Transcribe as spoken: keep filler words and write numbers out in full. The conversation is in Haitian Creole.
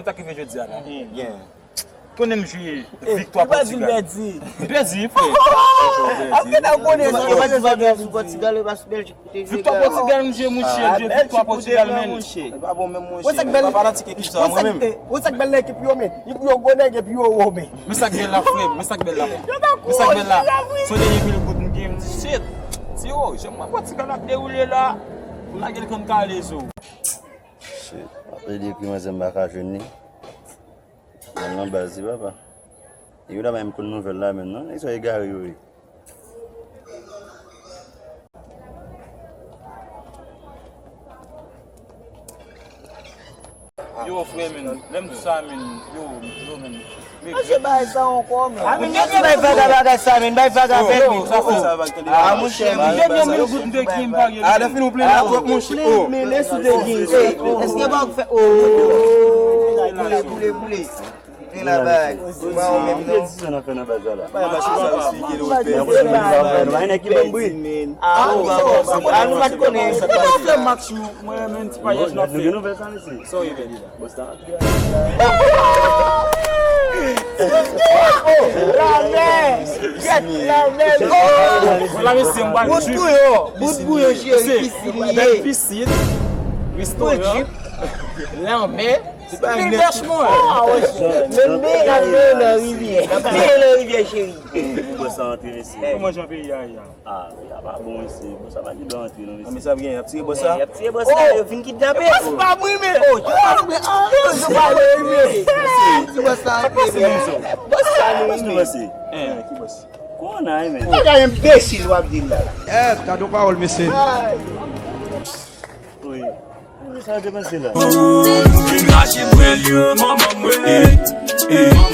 Sa ki rive jodi a la. Konnen m jwe viktwa Pòtigal. M pèdi, frè. Yo pa di bagay sou Pòtigal, yo pa sou Bèljik pou te jwe. Viktwa Pòtigal, m jwe, monchè, jwe viktwa Pòtigal, men. Ou sa k bèl, ou sa k bèl nan ekip yo, men. Li pou yo gwo nèg epi yo wo, men. Men sa k bèl la, frè, men sa k bèl la. Men sa k bèl la. Se yon dènye mil goud m gen, m di, shit. Di, oh, jan mwen Pòtigal ap dewoule la. M lage l konn kale sou. Shit, m ap plede ekri manzè m pa ka jwenn li. Mwen nan baz li, papa. Epi la, m konn nouvèl la menm, non? Nèg sa egare yo ye. Yo, frè, men, lè m di sa, men, yo, yo, men. Manje bagay sa ankò, men. Ou te di bay vaga bagay sa, men, bay vaga avèk, men. Sa fè sa, va tande. Ah, monchè, monchè, dènye mil goud m te gen, m pa gen. Ah, lè fini ou plen la, monchè. Men, men, sou te gen. Èske pa ou fè, oh, boule, boule, boule. Gen la bay. Mwen ou menm non. Ki edisyon n ap fè nan baz la la? Bay mache sa yo esplike nou pè. Nan pwochèn videyo nou va wè nou. Ay nèg ki banm bri. Ah, nou pa konnen. Mwen pa fè match nou. Mwen renmen ti payaj n ap fè. Nou gen nouvèl sa mesye. Sorry, baby. Bòs la. Oh, lamè. Kèt lamè. Oh. Bout bouyon. Bout bouyon cheri, pisin li ye. Bèl pisin. Restoran. Lanmè. Se pa nèt. Franchman. Ah, wè, men, men, nan, men nan rivyè. Men nan rivyè, cheri. Pou bòs sa antre, mesye. Kòman jan peyi a ye a? Ah, peyi a pa bon, mesye. Bòs sa pa gen dwa antre, non, mesye. Ah, men sa ap gen, y ap tire bòs sa. Y ap tire bòs sa, yo fin kidnape. Bòs pa mwen, men. Oh, yo pa mwen, ah, yo pa mwen, men. Ti bòs sa antre, men. Bòs sa nou, men. Ki bòs? Kòman, men? Bagay enbesil w ap di la. Eh, gade yon pawòl, mesye. Wi. Wi, sa yo te panse la. Vin rache mwen lye, manman mwen, eh, eh.